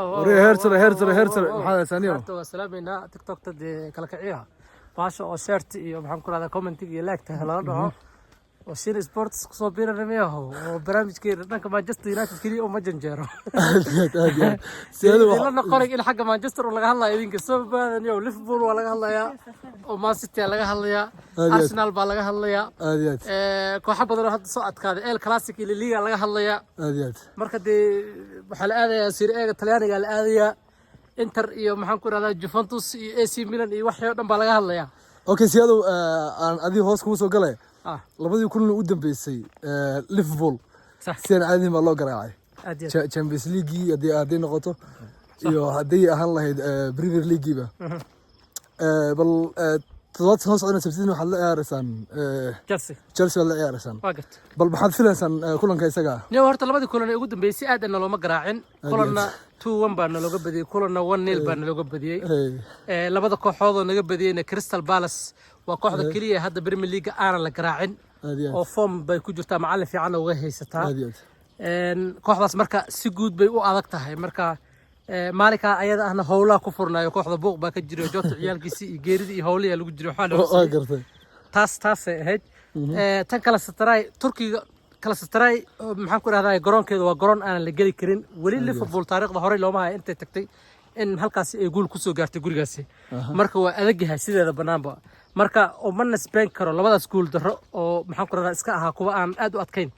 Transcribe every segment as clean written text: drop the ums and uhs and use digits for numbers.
Waree, heer sare, heer sare, heer sare. Maxaad haysaaniyo? Horta waa salaameynaa TikTokta dee kala kiciyaha baasha oo share-ta iyo, maxaan ku rahdaa, commentiga iyo like-ta lala dhaco oo Shina Sports kusoo biirana miyaho oo barnaamijkeena dhanka Manchester United keliya uma janjeero. Aad iyo aad, aad iyo aad. Siyaadu Idinla noqonay in xagga Manchester uu laga hadlayo, idinka soo baadaniyo. Liverpool waa laga hadlayaa oo Man City laga hadlayaa. Aad iyo aad. Arsenal baa laga hadlayaa. Aad iyo aad. Kooxo badan oo hadda soo adkaaday, El Clasico iyo La Liga laga hadlayaa. Aad iyo aad. Marka dee waxaa la aadayaa Serie A-ga Talyaaniga la aadayaa, Inter iyo, maxaan ku rahdaa, Juventus iyo AC Milan iyo waxii oo dhan baa laga hadlayaa. Okay, siyaadu, aan adiga hoos kugu soo galay. Labadii kulan u dambeysay, Liverpool sidan caadihin baa loo garaacay. Aad iyo aad. Champions League haddii noqoto iyo hadday ahaan lahayd Premier League-ba. Bal toddobaadka soo socdana, Sabtidina, waxaad la ciyaareysaan Chelsea. Chelsea baad la ciyaareysaan. Waa garta. Bal maxaad filaysaan kulanka isaga ah? Niyo, horta labadii kulan ee ugu dambeysay aad nalooma garaacin. Kulanna 2-1 baa nalooga badiyey, kulanna 1-0 baa nalooga badiyey. Labada kooxood oo naga badiyeyna, Crystal Palace waa kooxda keliya ee hadda Premier League aanan la garaacin Aad iyo aad. oo form bay ku jirtaa, macallin fiican uga haysataa. Aad iyo aad. Kooxdaas marka si guud bay u adag tahay. Marka maalinkaa ayada ahna howlaha ku furnayo kooxda, buuq baa ka jiray, Jota ciyaalkiisii iyo geeridii iyo howlihi lagu jiray, waxaa la Waa gartay. Taasay ahayd. Tan kale, Galatasaray Turkiga, Galatasaray oo, maxaan ku rahdaa, garoonkeedu waa garoon aanan la geli karin weli. Liverpool taariikhda horey looma hayo intay tagtay in halkaasi ay guul kusoo gaartay gurigaasi. Marka waa adag yahay sideeda banaanba. Marka uma nisbeyn karo labadaas guul darro oo, maxaan ku rahdaa, iska ahaa kuwa aan aad u adkayn,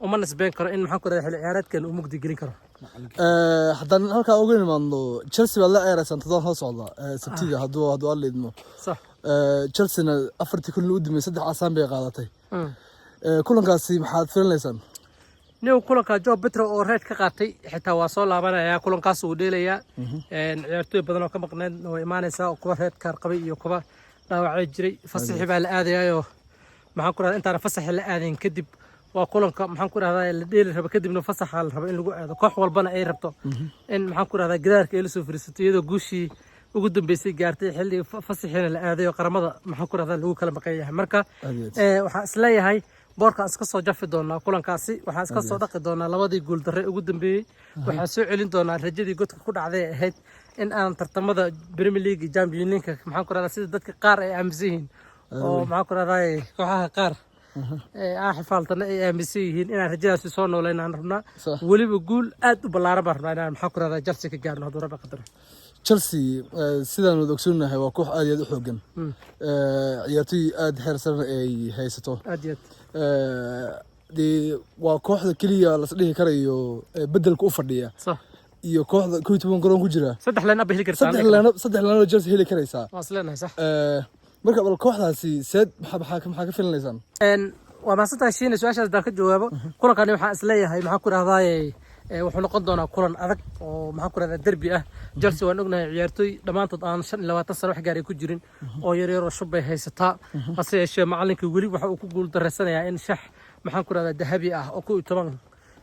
uma nisbeyn karo in, maxaan ku rahdaa, xilli ciyaareedkan uu mugdi gelin karo. Haddaan halkaa uga nimaadno, Chelsea baad la ciyaaraysaan toddobaad soo socda, Sabtida, hadduu Alla idmo. Sax. Chelsea-na afartii kulan u dambeysay saddex casaan bay qaadatay. Kulankaasi maxaad filanaysaan? Nin kulanka Joao Pedro oo red ka qaatay xitaa waa soo laabanaya, kulankaas uu dheelayaa. Ciyaartooy badan oo ka maqneed way imaanaysaa oo kuwa red card qabay iyo kuwa dhaawacay jiray. Fasaxi baa la aadayaayo, maxaan ku rahdaa, intaana fasaxi la aadayn kadib waa kulanka, maxaan ku rahdaa, la dheeli rabo, kadibna fasaxa la rabo in lagu aado, koox walbana ay rabto in, maxaan ku rahdaa, gidaarka ay la soo fariisato iyadoo guushii ugu dambeysay gaartay xilli fasaxiina la aadayo, qaramada, maxaan ku rahdaa, lagu kala maqan yahay. Marka Aad iyo aad. Waxaan isleeyahay boorkaan iska soo jafi doonaa kulankaasi, waxaan iska soo dhaqi doonaa labadii guuldarre ugu dambeeyey, waxaan soo celin doonaa rajadii godka ku dhacday ee ahayd in aan tartamada Premier League iyo Champions League, maxaan ku rahdaa, sida dadka qaar ay aaminsan yihiin oo, maxaan ku rahdaa, kooxaha qaar ee aan xifaaltana ay aaminsan yihiin, inaan rajadaasi soo nooleyn aan rabnaa. Weliba guul aad u ballaaran baan rabnaa inaan, maxaan ku rahdaa, Chelsea ka gaarno hadduu Rabbi qadaro. Chelsea, sidaan wada ogsoonnahay, waa koox aad iyo aad u xoogan. Ciyaartoy aad xeer sare ay haysato. Aad iyo aad. Dee waa kooxda keliya las dhihi karayo bedelka u fadhiya iyo kooxda 11 garoon ku jira. Saddex line up heli kartaa. Saddex line Chelsea heli karaysaa. Waa is leenahay, sax. Marka bal kooxdaasi seed maxaa ka filanaysaan? Waa mahadsantahay, Shiina. Su-aashaas haddaan ka jawaabo, kulankani waxaan isleeyahay, maxaan ku rahdaaye, wuxuu noqon doonaa kulan adag oo, maxaan ku rahdaa, derbi ah. Chelsea waan ognahay, ciyaartooy dhammaantood aan 25 sano wax gaaray ku jirin oo yaryar oo shub bay haysataa. Hase yeeshee macalinka weli waxa uu ku guul daraysanayaa in shax, maxaan ku rahdaa, dahabi ah oo 11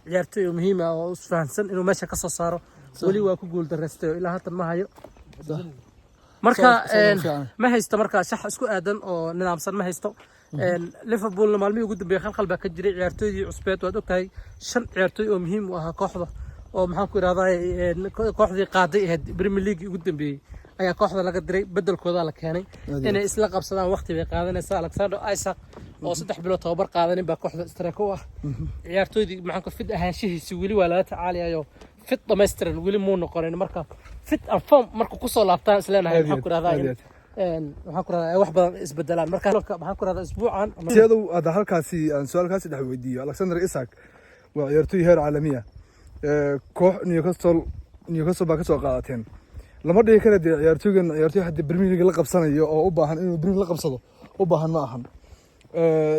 ciyaartooy oo muhiim ah oo isfahansan inuu meesha ka soo saaro. Weli waa ku guul daraystay oo ilaa haatan ma hayo. Marka Soo fiican. ma haysto marka shax isku aadan oo nidaamsan ma haysto. Liverpoolna maalmihii ugu dambeeyey khalkhal baa ka jiray. Ciyaartooydii cusbeed waad ogtahay, shan ciyaartooy oo muhiim u ahaa kooxda oo, maxaan ku idhahdaa, kooxdii qaaday ahayd Premier League ugu dambeeyey ayaa kooxda laga diray, bedelkooda la keenay. Aad iyo Inay isla qabsadaan waqti bay qaadanaysaa. Alexander Isak oo 3 bilood tababar qaadanin baa kooxda striker u ah. Ciyaartooydii, maxaan ku, fit ahaanshihiisi weli waa lala tacaalayayo, fit dhammaystiran weli muu noqonin. Marka fit and form marka kusoo laabtaan isleenahay, Aad iyo maxaan ku idhahdaa, aad in iyo aad. maxaan ku rahdaa, wax badan isbedelaan. Marka maxaan ku rahdaa, isbuucan Siyadow, hadda halkaasi aan su-aalkaasi dhex weydiiyo, Alexander Isak waa ciyaartoy heer caalamiya. Koox Newcastle baa kasoo qaadateen. Lama dhihi kara dee ciyaartoygan ciyaartoy hadda Premier League la qabsanayo oo u baahan inuu Premier la qabsado u baahan ma ahan.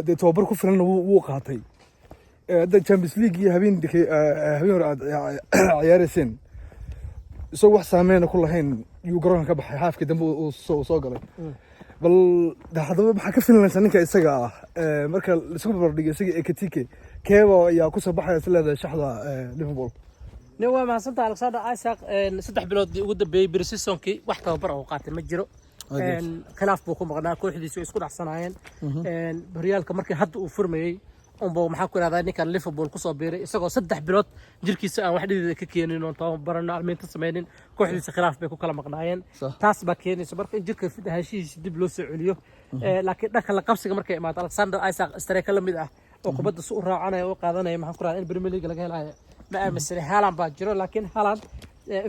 Dee tababar ku filanna wuu qaatay. Hadda Champions League iyo habeen hore aad ciyaareyseen, isagoo wax saameyna ku lahayn yuu garoonka ka baxay, haafkii dambe uu soo galay. Bal de haddaba maxaa ka filanaysaa ninka isaga ah? Marka laisku barbardhigo isaga Ekitike, keeba ayaa kusoo baxaya is leedahay shaxda Liverpool? Nin waa mahadsantaha. Alexander Isak 3 biloodii ugu dambeeyey pre-seasonkii wax tababar oo qaatay ma jiro. Aad. Khilaaf buu ku maqnaa, kooxdiisu way isku dhacsanaayeen. Horyaalka markii hadda uu furmayey Unba maxaan ku ihahdaa, ninkan Liverpool kusoo biiray isagoo 3 bilood jirkiisa aan wax dhidida ka keenin oon tababarano almiinta sameynin. Kooxdiisa khilaaf bay ku kala maqnaayeen. Taas baa keenaysa marka in jirka fit ahaanshihiisa dib loo soo celiyo. Laakiin dhanka la qabsiga markay imaato, Alexander Isak striker la mid ah oo kubadda si u raacanaya oo qaadanaya, maxaan ku rahdaa, in Premier League laga helayo ma aaminsani. Haaland baa jiro, laakiin Haaland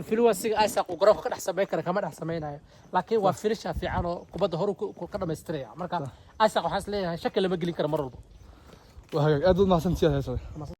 influence-iga Isak uu garoonka ka dhex samayn kara kama dhex samaynayo, laakiin waa finisher fiican oo kubadda horu ka dhamaystiraya. Marka Isak waxaan is leeyahay shaki lama gelin karo mar walba. Waa hagaag, aad baad mahadsantiyaad heesada.